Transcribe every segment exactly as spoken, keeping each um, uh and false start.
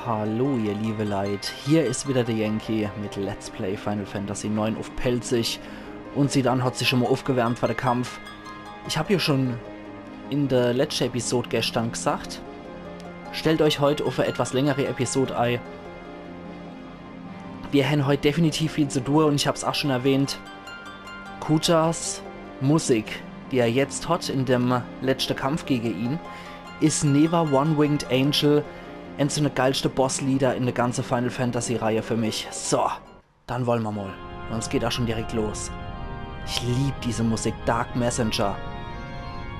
Hallo, ihr liebe Leit, hier is wieder de Yankee mit Let's Play Final Fantasy neun uff Pälzisch. Un Zidane hat sich schon mol uffgewärmt für de Kampf. Ich hab jo schon in de letschte Episod geschtern gesagt, stellt euch heut uff e etwas längere Episod ei. Wir hän heut definitiv viel zu tun un ich hab's ach schon erwähnt. Kujas Musik, die er jetzt hat in dem letschte Kampf gege ihn, is newer One-Winged Angel, eens vun de geilschte Bosslieder in de ganze Final Fantasy Reihe für mich. So, dann wolle mer mol. Un es geht ach schon direkt los. Ich lieb diese Musik, Dark Messenger.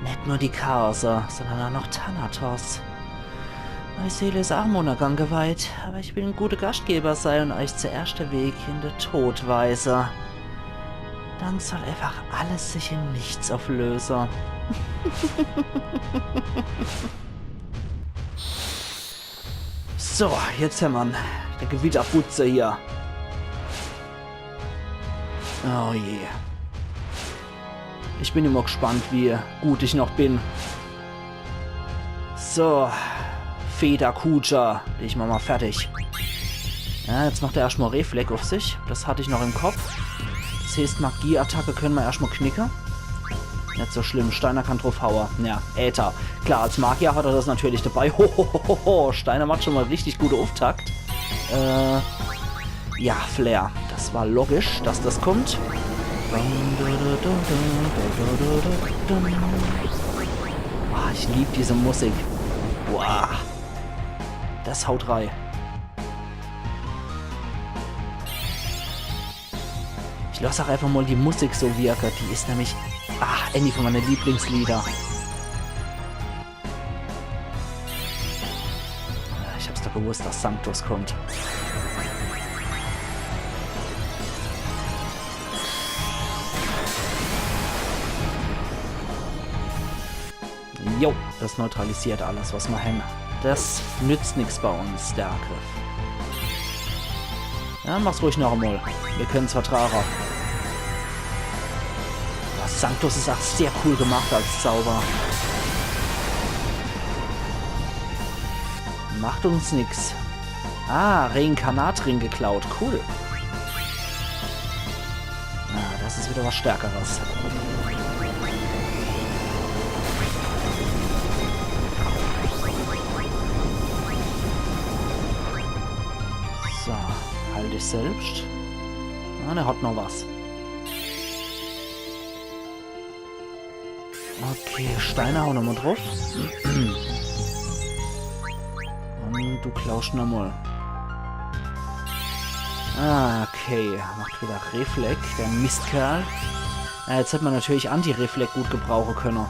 Net nur die Chaoser, sondern ach noch Thanatos. Mei Seel is ach em Unnergang geweiht, aber ich will en gute Gastgeber sei un euch zuerscht de Weg in de Tod weise. Dann soll einfach alles sich in nichts ufflöse. So, jetzt hämmer'n. De Gewitterbutze hier. Oh je. Ich bin immer gespannt, wie gut ich noch bin. So. Feder Kuja. Leg ich mol, mol fertig. Ja, jetzt macht er erscht mol Reflek uff sich. Das hatt ich noch im Kopf. Das heeßt, Magieattacke könne mer erscht mol knicke. Net so schlimm, Steiner kann druffhaue. Ja, Äther. Klar, als Magier hat er das natürlich dabei. Ho, ho, ho, ho, ho. Steiner macht schon mol richtig gute Ufftakt. Äh, ja, Flare. Das war logisch, dass das kommt. Ah, ich lieb diese Musik. Boah. Das haut rei. Ich lass ach einfach mol die Musik so wirke. Die is nämlich, ah, eeni vun meine Lieblingslieder. Ja, ich hab's doch gewusst, dass Sanctus kommt. Jo, das neutralisiert alles, was mer hän. Das nützt nix bei uns, der Angriff. Ja, mach's ruhig noch emol. Wir können's vertrage. Ja, Sanctus is ach sehr cool gemacht als Zauber. Macht uns nix. Ah, Reinkarnatring geklaut. Cool. Ah, das is wieder was Stärkeres. So, heil dich selbst. Ah, der hat noch was. Okay, Steiner, hau nochmol druff. Un du klauscht nochmol. Ah, okay. Macht wieder Reflek, der Mistkerl. Ja, jetzt hätt mer natürlich Anti-Reflek gut gebrauche könne.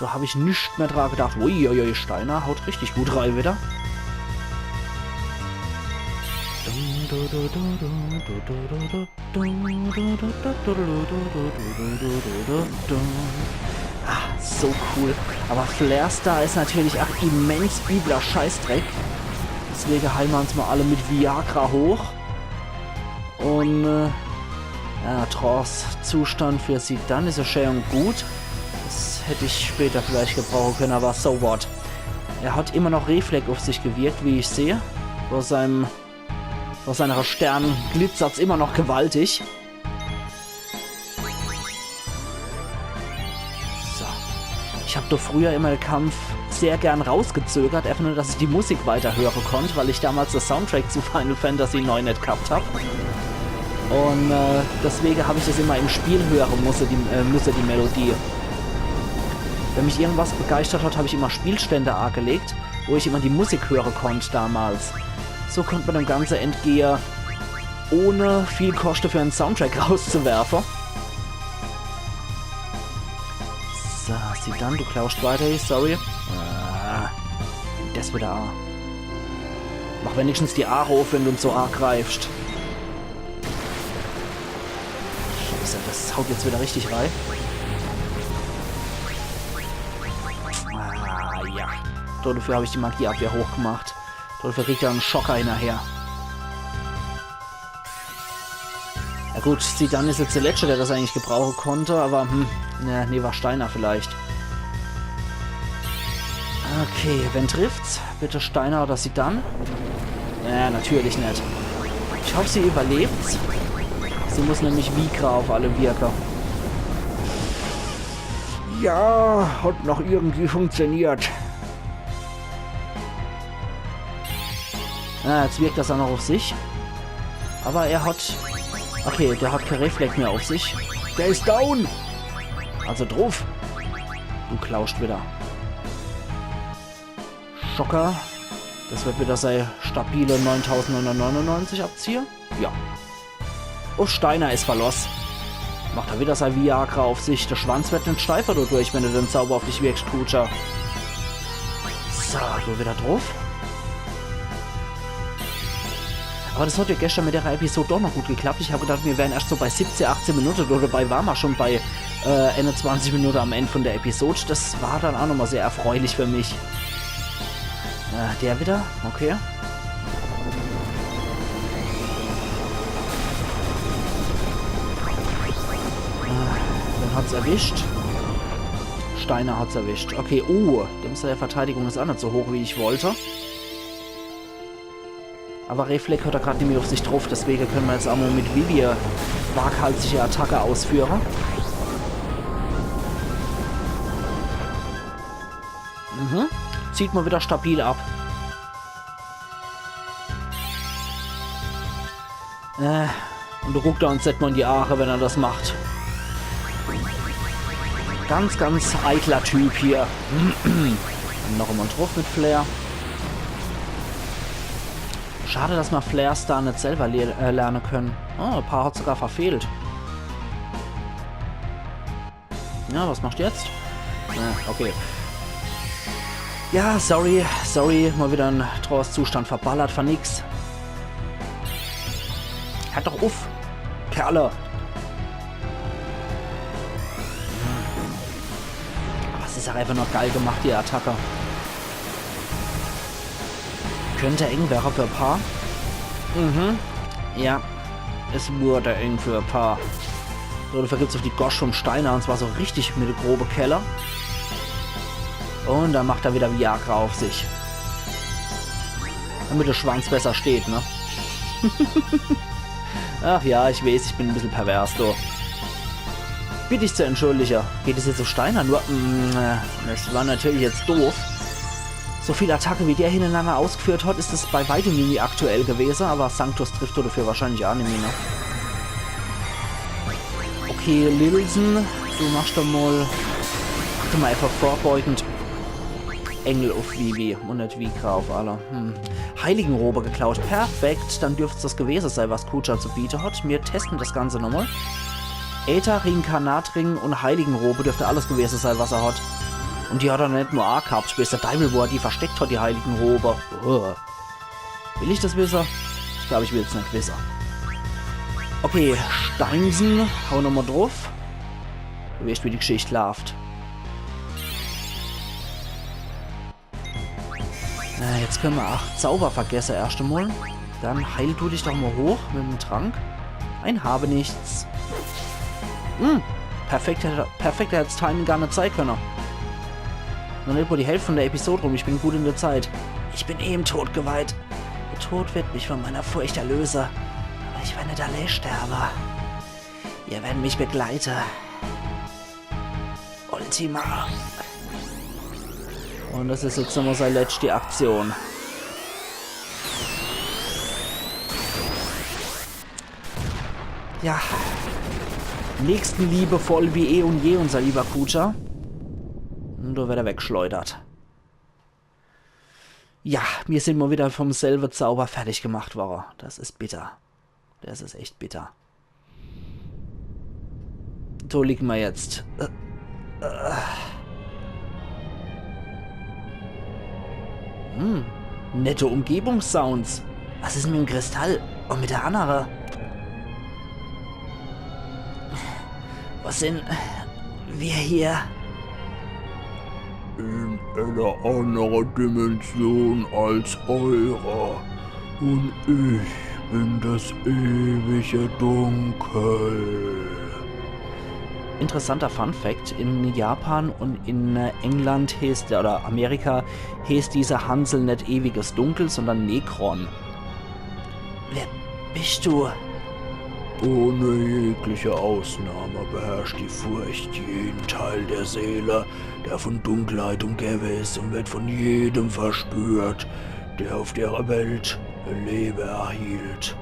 Do hab ich nix mehr dra gedacht. Uiuiui, Steiner haut richtig gut rei wieder. Ah, so cool. Aber Flare Star is natürlich ach immens übler Scheißdreck. Deswege heile mer uns mol alle mit Viagra hoch. Un, äh, ja, Trance-Zustand für Zidane is ja schön un gut. Das hätt ich später vielleicht gebrauche könne, aber so what. Er hat immer noch Reflek uff sich gewirkt, wie ich seh. Vor seinem Aus seiner Stern glitzert's immer noch gewaltig. So. Ich hab doch früher immer de Kampf sehr gern rausgezögert, einfach nur, dass ich die Musik weiter höre konnt, weil ich damals de Soundtrack zu Final Fantasy neun net gehabt hab. Un, äh, deswege hab ich das immer im Spiel höre musse, die, äh, musse, die Melodie. Wenn mich irgendwas begeistert hat, hab ich immer Spielstände aagelegt, wo ich immer die Musik höre konnt damals. So konnt mer dem Ganze entgehe, ohne viel Koschte für en Soundtrack rauszuwerfe. So, Zidane, du klauscht weiter, sorry. Ah, das wieder. Mach wenigstens die Aache uff, wenn du uns so aagreifst. Scheiße, das haut jetzt wieder richtig rei. Ah, ja. Dafür hab ich die Magieabwehr hochgemacht. Dafür kriegt er en Schocker hinnerher. Na gut, Zidane is jetzt de Letschte, der das eigentlich gebrauche konnt, aber, hm, ne, nee, war Steiner vielleicht. Okay, wen trifft's? Bitte Steiner oder Zidane? Ja, natürlich net. Ich hoff, sie überlebt's. Sie muss nämlich wie Gra uff alle wirke. Ja, hat noch irgendwie funktioniert. Ah, jetzt wirkt das auch noch auf sich. Aber er hat... Okay, der hat kein Refleks mehr auf sich. Der ist down! Also drauf. Du klauscht wieder. Schocker. Das wird wieder sei stabile neuntausendneunhundertneunundneunzig abziehe. Ja. Uff Steiner is Verloss. Macht er wieder sei Viagra auf sich. Der Schwanz wird net steifer dodurch, wenn du den Zauber auf dich wirkst, Kuja. So, du wieder drauf. Aber das hat ja gestern mit der Episode doch noch gut geklappt. Ich hab gedacht, wir wären erst so bei siebzehn, achtzehn Minuten, oder dabei waren wir schon bei äh, einundzwanzig Minuten am Ende von der Episode. Das war dann auch nochmal sehr erfreulich für mich. Äh, der wieder? Okay. Äh, den hat's erwischt. Steiner hat's erwischt. Okay, oh, dem seine Verteidigung is auch net so hoch, wie ich wollte. Aber Refleks hat er grad nimmi auf sich drauf, deswege können wir jetzt auch mal mit Vivi waghalsige Attacke ausführen. Mhm. Zieht mal wieder stabil ab. Äh, und du guckt er uns net mal in die Aache, wenn er das macht. Ganz, ganz eitler Typ hier. Noch einmal drauf mit Flair. Schade, dass wir Flairs da net selber le äh, lernen können. Oh, ein paar hat sogar verfehlt. Ja, was machst du jetzt? Ah, okay. Ja, sorry, sorry, mal wieder en Trance-Zustand verballert für nix. Hört doch uff, Kerle. Aber es is auch einfach nur geil gemacht, die Attacke. Könnte eng werre für ein paar. Mhm. Ja. Es wurde eng für ein paar. So, dafür gibt's auf die Gosch vom Steiner, und zwar so richtig mit de grobe Keller. Und dann macht er wieder Viagra auf sich. Damit der Schwanz besser steht, ne? Ach ja, ich weiß, ich bin ein bisschen pervers, du. Bitte dich zu entschuldigen. Geht es jetzt auf Steiner? Nur, mm, äh, das war natürlich jetzt doof. So viel Attacke, wie der hintereinander ausgeführt hat, is es bei weitem nie aktuell gewesen, aber Sanctus trifft dafür wahrscheinlich auch nimmi, ne? Okay, Lilsen, du machst doch mal, mach doch mal einfach vorbeugend Engel auf Vivi und net Vigra auf alle. Hm. Heiligenrobe geklaut. Perfekt, dann dürft's das gewesen sein, was Kuja zu bieten hat. Wir testen das Ganze nochmal. Äther, Reinkarnatring und Heiligenrobe dürfte alles gewesen sein, was er hat. Und die hat er net nur a gehabt, weiß der Deiwel, wo er die versteckt hat, die Heiligenrobe. Uah. Will ich das wissen? Ich glaub, ich will's net wissen. Okay, Steinsen, hau nochmal drauf. Du weißt, wie die Geschichte läuft. Äh, jetzt können wir acht Zauber vergessen erst einmal. Dann heil du dich doch mal hoch mit dem Trank. Ein Habenichts. Hm, perfekt, hätte- perfekt hätte das Timing gar net sein können. Noch net mal die Hälfte von der Episode rum, ich bin gut in der Zeit. Ich bin eh im Tod geweiht. Der Tod wird mich von meiner Furcht erlösen. Aber ich werde net allein sterben. Ihr werdet mich begleiten. Ultima. Und das is jetzt nochmal seine letzte Aktion. Ja. Nächstenliebe voll wie eh und je, unser lieber Kuja. Und da wird er weggeschleudert. Ja, wir sind mal wieder vom selben Zauber fertig gemacht worden. Das is bitter. Das is echt bitter. So liegen wir jetzt. Äh, äh. Hm, nette Umgebungssounds. Was is mit dem Kristall? Und mit der andere? Was sind wir hier? In einer anderen Dimension als eure. Und ich bin das ewige Dunkel. Interessanter Fun Fact: In Japan und in äh, England heißt, oder Amerika, heißt diese Hansel net ewiges Dunkel, sondern Necron. Wer bist du? Ohne jegliche Ausnahme beherrscht die Furcht jeden Teil der Seele, der von Dunkelheit umgeben ist, und wird von jedem verspürt, der auf der Welt Leben erhielt.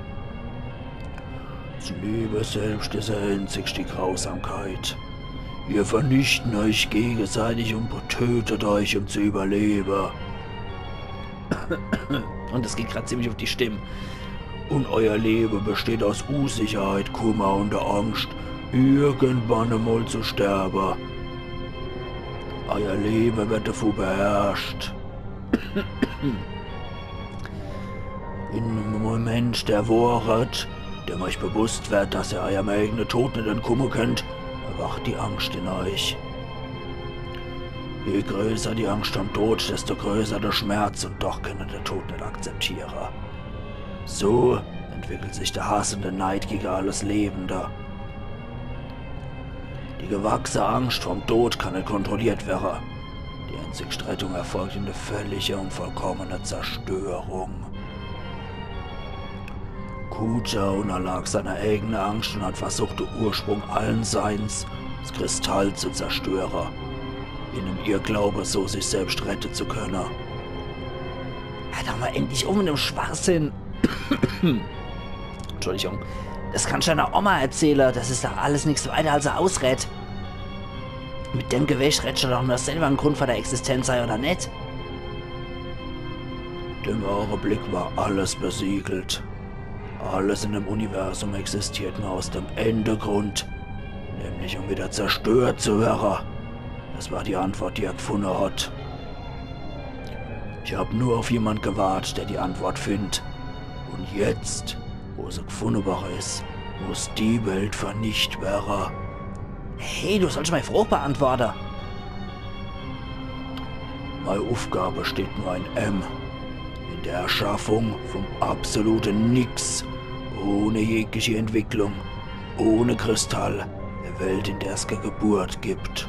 Das Leben selbst ist einzig die Grausamkeit. Ihr vernichten euch gegenseitig und tötet euch, um zu überleben. Und es geht grad ziemlich auf die Stimme. Und euer Leben besteht aus Unsicherheit, Kummer und der Angst, irgendwann einmal zu sterben. Euer Leben wird davon beherrscht. In einem Moment der Wahrheit, dem euch bewusst wird, dass ihr eurem eigenen Tod nicht entkommen könnt, erwacht die Angst in euch. Je größer die Angst vorm Tod, desto größer der Schmerz, und doch könnt ihr den Tod nicht akzeptieren. So entwickelt sich der Hass und der Neid gegen alles Lebende. Die gewachsene Angst vorm Tod kann nicht kontrolliert werden. Die einzigste Rettung erfolgt in der völligen und vollkommenen Zerstörung. Kuja unterlag seiner eigenen Angst und hat versucht, den Ursprung allen Seins, das Kristall, zu zerstören, in dem Irrglaube, so sich selbst retten zu können. Hör doch mal endlich auf mit dem Schwachsinn. Entschuldigung. Das kannst du deiner Oma erzählen, das ist doch alles nix weiter als e Ausred. Mit dem Gewicht redst du doch nur selber en Grund von der Existenz sei, oder net? Dem Augenblick war alles besiegelt. Alles in dem Universum existiert nur aus dem einen Grund, nämlich um wieder zerstört zu werden. Das war die Antwort, die er gefunden hat. Ich hab nur auf jemand gewartet, der die Antwort findet. Und jetzt, wo sie gefunden worden ist, muss die Welt vernichtet werden. Hey, du sollst meine Frage beantworten. Meine Aufgabe steht nur in M. In der Erschaffung vom absoluten Nix, ohne jegliche Entwicklung, ohne Kristall, eine Welt, in der es keine Geburt gibt.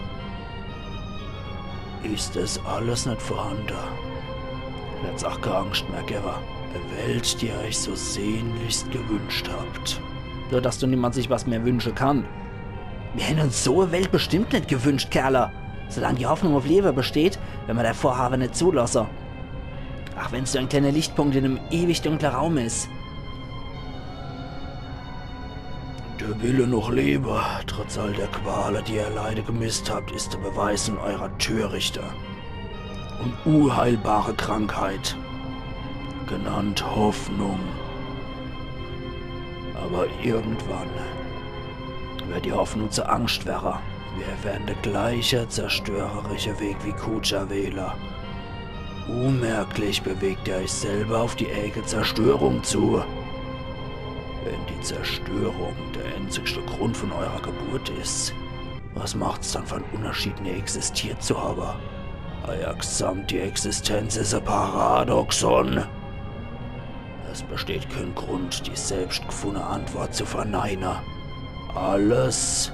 Ist das alles nicht vorhanden, wird's auch keine Angst mehr geben. Eine Welt, die ihr euch so sehnlichst gewünscht habt. Nur, dass do niemand sich was mehr wünschen kann. Wir hätten uns so eine Welt bestimmt nicht gewünscht, Kerle. Solange die Hoffnung auf Leben besteht, werden wir dei Vorhaben nicht zulassen. Auch wenn's nur ein kleiner Lichtpunkt in einem ewig dunklen Raum ist. Der Wille noch leben, trotz all der Qualen, die ihr leider gemisst habt, ist der Beweis von eurer törichten und unheilbaren Krankheit, genannt Hoffnung. Aber irgendwann wird die Hoffnung zur Angst werden. Wir werden den gleichen zerstörerischen Weg wie Kuja wählen. Unmerklich bewegt ihr euch selber auf die eigene Zerstörung zu. Wenn die Zerstörung der einzigste Grund von eurer Geburt ist, was macht's dann für einen Unterschied, nie existiert zu haben? Euer gesamte Existenz ist ein Paradoxon. Es besteht kein Grund, die selbst gefundene Antwort zu verneinen. Alles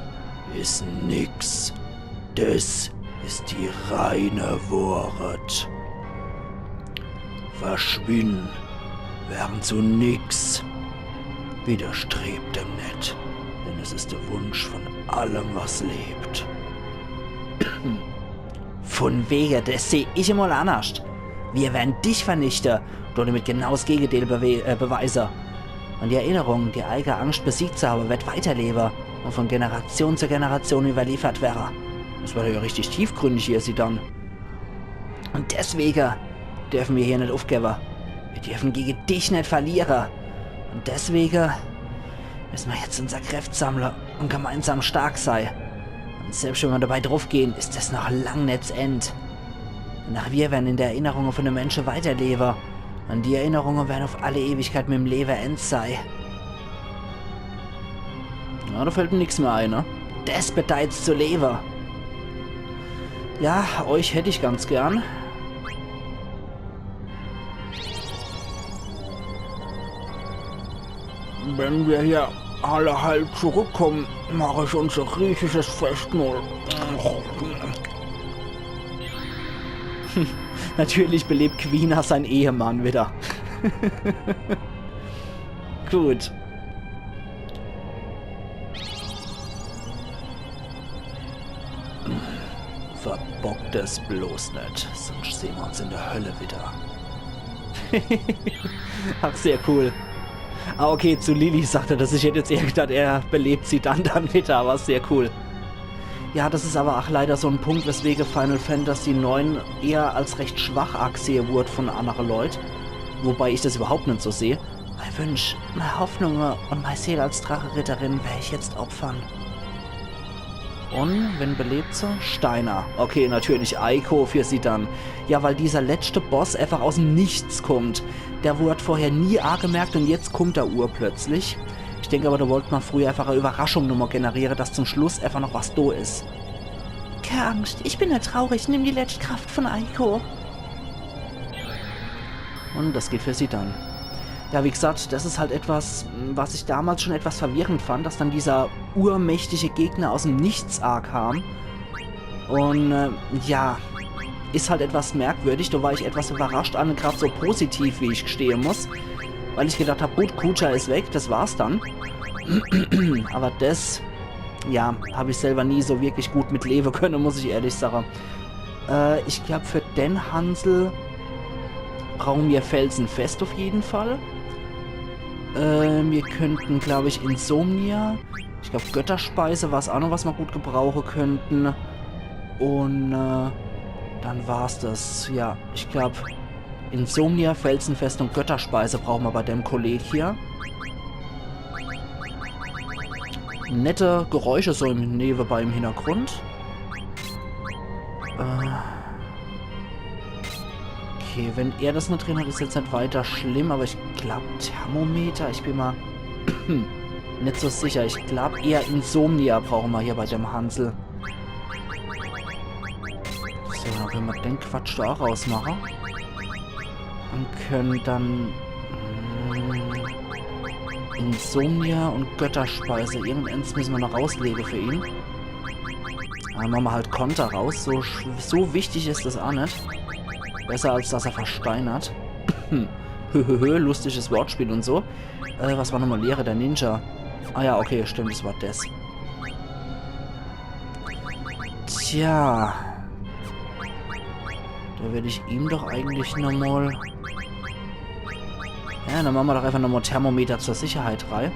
ist nix. Das ist die reine Wahrheit. Verschwinden, werden zu nix. Widerstrebt dem net, denn es ist der Wunsch von allem, was lebt. Von wegen, das seh ich emol annerscht. Wir werden dich vernichten, oder damit genau das Gegenteil bewe äh, beweisen. Und die Erinnerung, die eigene Angst besiegt zu haben, wird weiterleben und von Generation zu Generation überliefert werden. Das wird ja richtig tiefgründig hier, Zidane. Und deswegen dürfen wir hier nicht aufgeben. Wir dürfen gegen dich nicht verlieren. Und deswegen müssen wir jetzt unsere Kräfte sammeln und gemeinsam stark sein. Und selbst wenn wir dabei draufgehen, ist das noch lang nicht das End. Und auch wir werden in der Erinnerung von den Menschen weiterleben. Und die Erinnerungen werden auf alle Ewigkeit mit dem Leben end sei. Na, da fällt mir nix mehr ein, ne? Das bedeutet zu leben. Ja, euch hätt ich ganz gern. Wenn wir hier alle heil zurückkommen, mach ich uns e riesiges Festmahl. Natürlich belebt Quina sein Ehemann wieder. Gut. Verbockt es bloß net, sonst sehn mer uns in der Hölle wieder. Ach, sehr cool. Ah, okay, zu Lilly sagt er das. Ich hätt jetzt eher gedacht, er belebt sie dann, dann wieder, aber sehr cool. Ja, das is aber ach leider so en Punkt, weswege Final Fantasy neun eher als recht schwach agesehe wurd von annere Leut. Wobei ich das überhaupt net so seh. Mei Wünsch, mei Hoffnunge und mei Seel als Dracheritterin wer ich jetzt opfern. Und wen belebt se? Steiner. Okay, natürlich Eiko für sie dann. Ja, weil dieser letschte Boss einfach aus'm Nichts kommt. Der wurd vorher nie agemerkt und jetzt kommt er urplötzlich. Ich denk aber, do wollt ma früher einfach e Überraschung nochmal generiere, dass zum Schluss einfach noch was do is. Kei Angst, ich bin net traurig, nimm die letscht Kraft von Eiko. Und das geht für sie dann. Ja, wie gesagt, das is halt etwas, was ich damals schon etwas verwirrend fand, dass dann dieser urmächtige Gegner aus'm Nichts akam. Und äh, ja, is halt etwas merkwürdig. Do war ich etwas überrascht, an grad so positiv, wie ich gestehe muss. Weil ich gedacht hab, gut, Kuja is weg, das war's dann. Aber das, ja, hab ich selber nie so wirklich gut mit lewe könne, muss ich ehrlich sage. Äh, ich glaub, für den Hansel brauche mir Felsenfest auf jeden Fall. Äh, wir könnten, glaub ich, Insomnia. Ich glaub, Götterspeise war's auch noch, was ma gut gebrauche könnten. Und äh, dann war's das. Ja, ich glaub, Insomnia, Felsenfest und Götterspeise brauche ma bei dem Kolleg hier. Nette Geräusche so im, nebenbei im Hintergrund. Äh, okay, wenn er das net drin hat, is jetzt net weiter schlimm, aber ich glaub, Thermometer, ich bin ma net so sicher. Ich glaub, eher Insomnia brauche ma hier bei dem Hansel. So, dann könne ma den Quatsch do auch rausmache. Und können dann mm, Insomnia und Götterspeise. Irgendeins müsse ma noch rauslege für ihn. Dann mache ma halt Konter raus. So, sch- so wichtig is das auch net. Besser als dass er versteinert. Höhöhö, lustiges Wortspiel und so. Äh, was war nochmal Lehre der Ninja? Ah ja, okay, stimmt, das war das. Tja. Do würd ich ihm doch eigentlich nochmal. Ja, dann mache ma doch einfach nochmal Thermometer zur Sicherheit rei.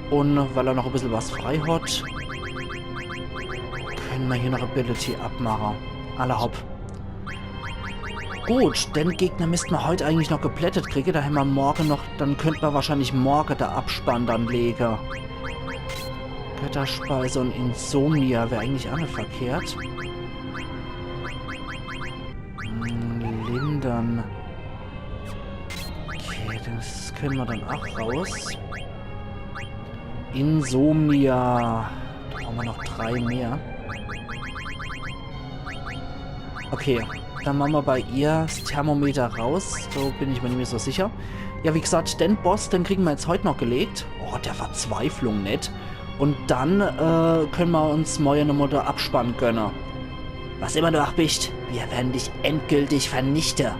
Und weil er noch e bissel was frei hat, könne ma hier noch Ability abmache. Alla hopp. Gut, den Gegner misst ma heut eigentlich noch geplättet kriege. Do hämmer morge noch, dann könnt ma wahrscheinlich morge de Abspann dann lege. Götterspeise und Insomnia wär eigentlich auch net verkehrt. Hm, lindern. Okay, das könne ma dann auch raus. Insomnia. Do brauche ma noch drei mehr. Okay, dann mache ma bei ihr das Thermometer raus. Do bin ich ma nimmer so sicher. Ja, wie gesagt, den Boss, den kriege ma jetzt heut noch gelegt. Oh, der Verzweiflung net. Und dann äh, könne ma uns morge nochmal de Abspann gönne. Was immer du auch bist, wir werden dich endgültig vernichte.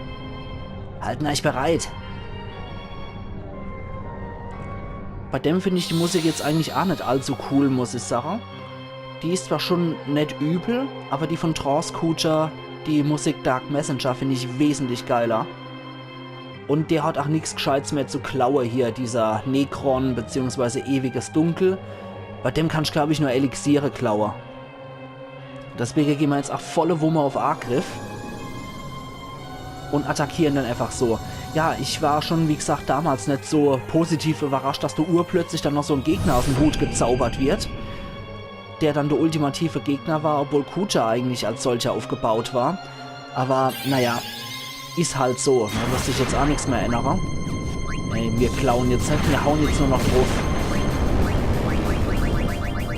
Halten euch bereit. Bei dem find ich die Musik jetzt eigentlich auch net allzu cool, muss ich sage. Die is zwar schon net übel, aber die von Trance Kuja, die Musik Dark Messenger, find ich wesentlich geiler. Und der hat auch nix Gescheites mehr zu klaue hier, dieser Necron beziehungsweise ewiges Dunkel. Bei dem kannst, glaub ich, nur Elixiere klaue. Deswege geh ma jetzt auch volle Wumme auf Agriff. Und attackieren dann einfach so. Ja, ich war schon, wie gesagt, damals net so positiv überrascht, dass do urplötzlich dann noch so en Gegner aus dem Hut gezaubert wird, der dann der ultimative Gegner war, obwohl Kuja eigentlich als solcher aufgebaut war. Aber naja, is halt so. Do lässt sich jetzt auch nix mehr ändere. Ey, wir klauen jetzt net, wir hauen jetzt nur noch drauf.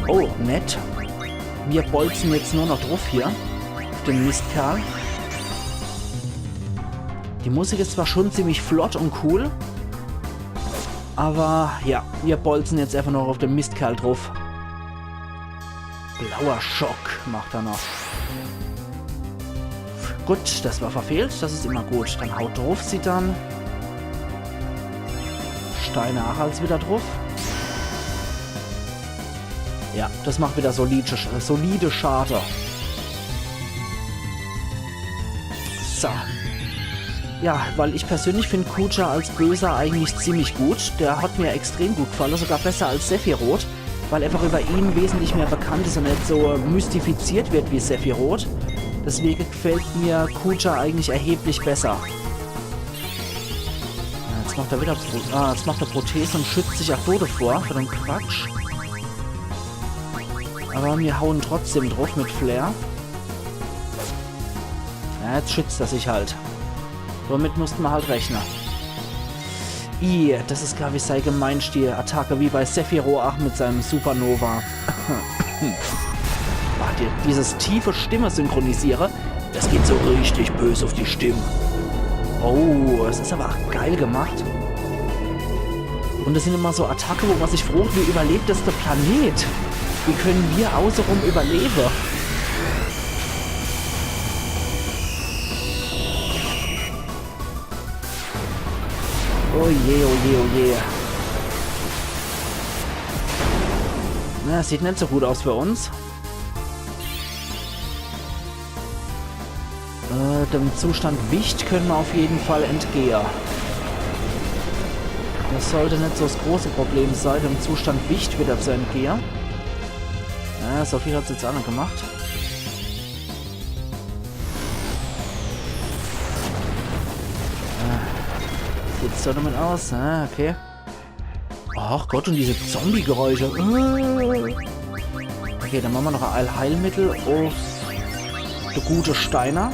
Oh, nett. Wir bolzen jetzt nur noch drauf hier. Auf den Mistkerl. Die Musik is zwar schon ziemlich flott und cool, Aber ja, wir bolzen jetzt einfach noch auf den Mistkerl drauf. Blauer Schock macht er noch. Gut, das war verfehlt. Das ist immer gut. Dann haut drauf, Zidane. Steiner ach als wieder drauf. Ja, das macht wieder solide, Sch- äh, solide Schade. So. Ja, weil ich persönlich find Kuja als Böser eigentlich ziemlich gut. Der hat mir extrem gut gefallen, sogar besser als Sephiroth, weil einfach über ihn wesentlich mehr bekannt ist und nicht so mystifiziert wird wie Sephiroth. Deswegen gefällt mir Kuja eigentlich erheblich besser. Ja, jetzt macht er wieder Pro ah, jetzt macht er Prothese und schützt sich ach so davor, für den Quatsch. Aber wir hauen trotzdem drauf mit Flair. Ja, jetzt schützt er sich halt. Damit mussten wir halt rechnen. I, das ist, glaub ich, sei Gemeinstiel-Attacke, wie bei Sephiroth ach mit seinem Supernova. Warte, dieses tiefe Stimme synchronisiere, das geht so richtig bös auf die Stimme. Oh, das ist aber ach geil gemacht. Und das sind immer so Attacke, wo man sich fragt, wie überlebt das der Planet? Wie können wir außerum überleben? Oh je, oh je, oh je. Na, das sieht nicht so gut aus für uns. Äh, dem Zustand Wicht können wir auf jeden Fall entgehen. Das sollte nicht so das große Problem sein, dem Zustand Wicht wieder zu entgehen. Ja, so viel hat's jetzt auch nicht gemacht. Äh, sieht's so damit aus? Ah, okay. Ach Gott, und diese Zombie-Geräusche. Äh. Okay, dann machen wir noch ein Allheilmittel auf der gute Steiner.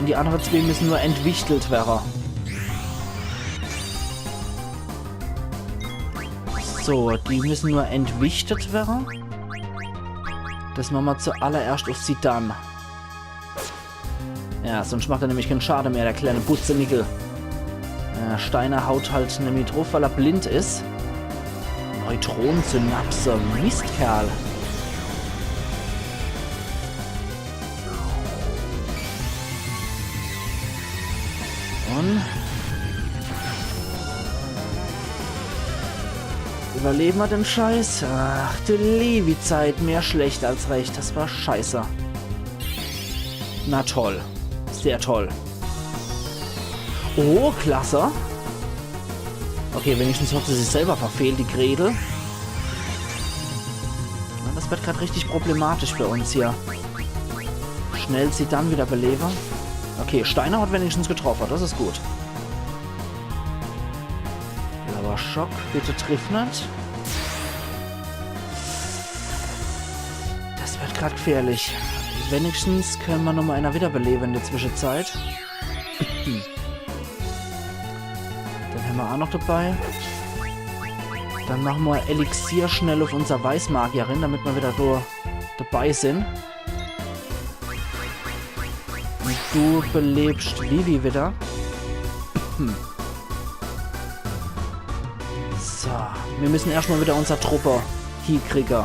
Und die anderen zwei müssen nur entwichtelt werden. So, die müssen nur entwichtet werden. Das machen wir zuallererst auf Zidane. Ja, sonst macht er nämlich keinen Schaden mehr, der kleine Butzenickel. Ja, Steiner haut halt nämlich drauf, weil er blind ist. Neutronensynapse, Mistkerl. Und überleben wir den Scheiß? Ach, die liebe Zeit, mehr schlecht als recht. Das war scheiße. Na toll. Sehr toll. Oh, klasse. Okay, wenigstens hat sie sich selber verfehlt, die Gretel. Ja, das wird grad richtig problematisch für uns hier. Schnell Zidane wieder belebe. Okay, Steiner hat wenigstens getroffen, das ist gut. Blauer Schock, bitte triff net. Das wird grad gefährlich. Wenigstens können wir noch mal einer wiederbeleben in der Zwischenzeit. Den haben wir auch noch dabei. Dann machen wir Elixier schnell auf unser Weißmagierin, damit wir wieder so dabei sind. Und du belebst Vivi wieder. Hm. So, wir müssen erstmal wieder unser Truppe hiekriegen.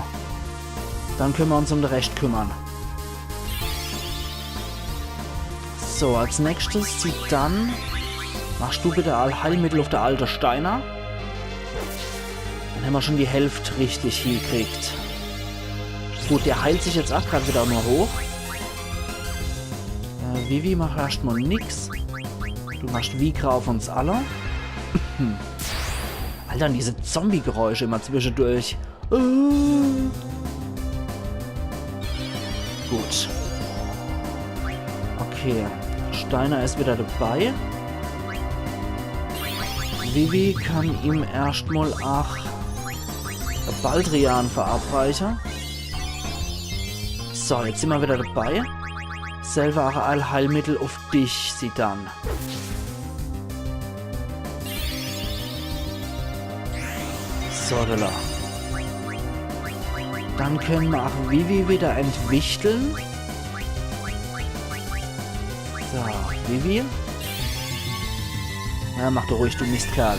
Dann können wir uns um den Rest kümmern. So, als nächstes Zidane. Machst du bitte Allheilmittel auf der alte Steiner? Dann haben wir schon die Hälfte richtig hiekriegt. Gut, der heilt sich jetzt auch grad wieder nur hoch. Äh, Vivi, mach erstmal nix. Du machst Vigra auf uns alle. Alter, und diese Zombie-Geräusche immer zwischendurch. Äh. Gut. Okay. Steiner ist wieder dabei. Vivi kann ihm erstmal ach Baldrian verabreichen. So, jetzt sind wir wieder dabei. Selber ach Allheilmittel auf dich, Zidane. So, da. Dann können wir ach Vivi wieder entwichteln. So, Vivi. Ja, mach doch ruhig, du Mistkerl.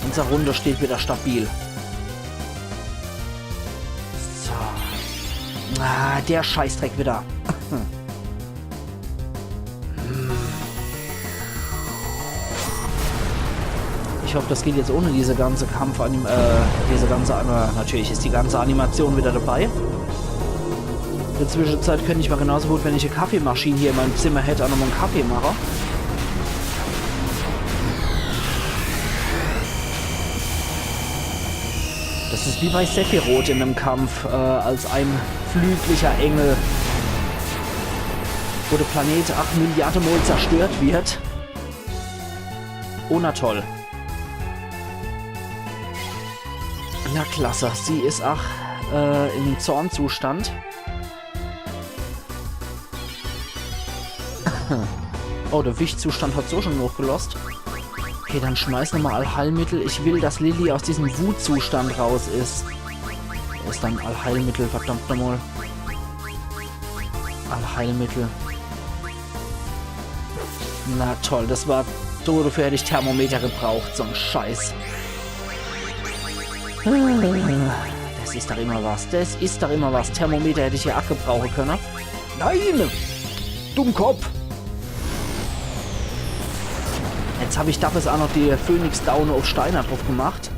Unser Runde steht wieder stabil. So. Ah, der Scheißdreck wieder. Ich hoffe, das geht jetzt ohne diese ganze Kampf-Anim-, äh, diese ganze Anima-, natürlich ist die ganze Animation wieder dabei. In der Zwischenzeit könnte ich mal genauso gut, wenn ich e Kaffeemaschine hier in meinem Zimmer hätte, auch nochmal en Kaffee mache. Das ist wie bei Sephiroth in dem Kampf, äh, als ein flüglicher Engel, wo der Planet acht Milliarden Mal zerstört wird. Oh, na toll. Na klasse, sie ist ach, äh, im Zornzustand. Oh, der Wichtzustand hat so schon nochgelost. Okay, dann schmeiß nochmal Allheilmittel. Ich will, dass Lilly aus diesem Wutzustand raus ist. Wo ist dann Allheilmittel, verdammt nochmal? Allheilmittel. Na toll, das war so, dafür hätte ich Thermometer gebraucht, so en Scheiß. Das ist doch immer was, das ist doch immer was. Thermometer hätte ich hier ach gebrauche könne. Nein! Dummkopf! Jetzt hab ich dafür auch noch die Phönix-Daune auf Steiner drauf gemacht.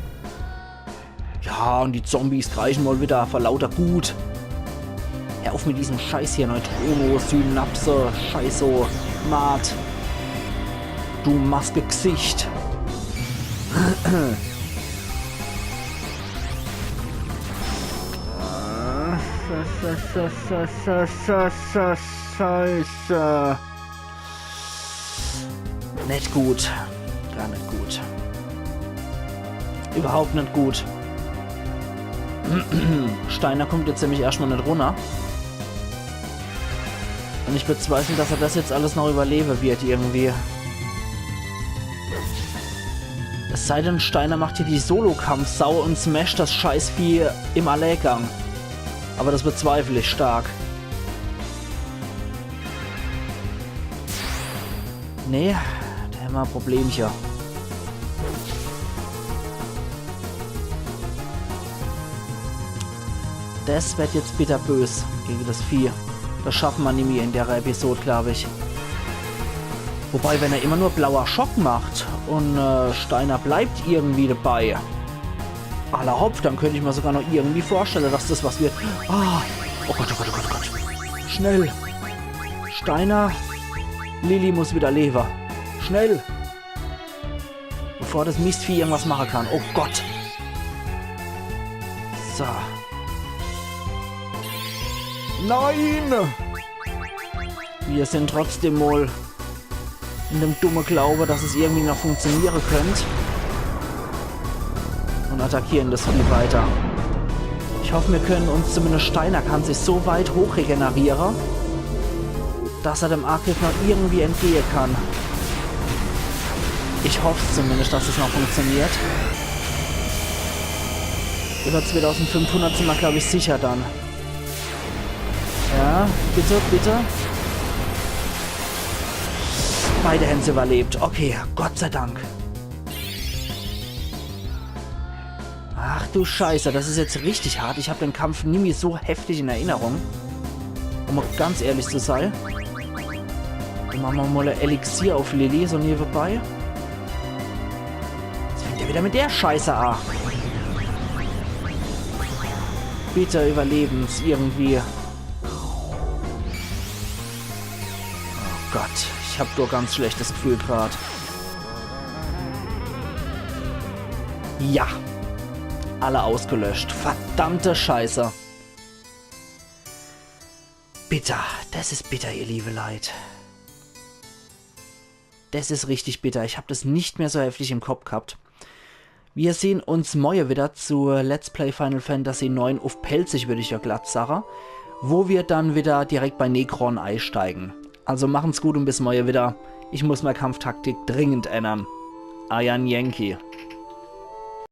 Ja, und die Zombies kreischen mal wieder vor lauter Wut. Hör auf mit diesem Scheiß hier, Neutrono, Synapse, Scheißo, Mart. Du Maske-Gesicht. Scheiße. Net gut. Gar net gut. Überhaupt net gut. Steiner kommt jetzt nämlich erstmal net runter. Und ich bezweifle, dass er das jetzt alles noch überleben wird irgendwie. Es sei denn, Steiner macht hier die Solo-Kampfsau und smasht das Scheißvieh im Alleingang. Aber das bezweifle ich stark. Nee, da hämmer e Problemche. Das wird jetzt bitterbös gegen das Vieh. Das schaffen wir nimmi in der Episode, glaub ich. Wobei, wenn er immer nur blauer Schock macht und, äh, Steiner bleibt irgendwie dabei, alla hopp, dann könnte ich mir sogar noch irgendwie vorstellen, dass das was wird. Ah, oh Gott, oh Gott, oh Gott, oh Gott. Schnell. Steiner. Lilly muss wieder leben. Schnell. Bevor das Mistvieh irgendwas machen kann. Oh Gott. So. Nein! Wir sind trotzdem mal in dem dumme Glaube, dass es irgendwie noch funktionieren könnte. Und attackieren das Vieh weiter. Ich hoffe, wir können uns zumindest, Steiner kann sich so weit hoch regenerieren, dass er dem Angriff noch irgendwie entgehen kann. Ich hoffe zumindest, dass es noch funktioniert. Über zweitausendfünfhundert sind wir, glaub ich, sicher dann. Ja, bitte, bitte. Beide hän's überlebt. Okay, Gott sei Dank. Ach du Scheiße, das ist jetzt richtig hart. Ich hab den Kampf nimmi so heftig in Erinnerung. Um mal ganz ehrlich zu sein. Dann machen wir mal ein Elixier auf Lilly, so nebenbei. Jetzt fängt er wieder mit der Scheiße an. Bitte überleben's irgendwie. Oh Gott, ich hab doch ganz schlechtes Gefühl grad. Ja. Alle ausgelöscht. Verdammte Scheiße. Bitter. Das ist bitter, ihr liebe Leit. Das ist richtig bitter. Ich hab das nicht mehr so heftig im Kopf gehabt. Wir sehen uns morje wieder zu Let's Play Final Fantasy neun uff Pälzisch, würd ich ja glatt sage, wo wir dann wieder direkt bei Necron einsteigen. Also machen's gut und bis morje wieder. Ich muss meine Kampftaktik dringend ändern. Eiern Yankee.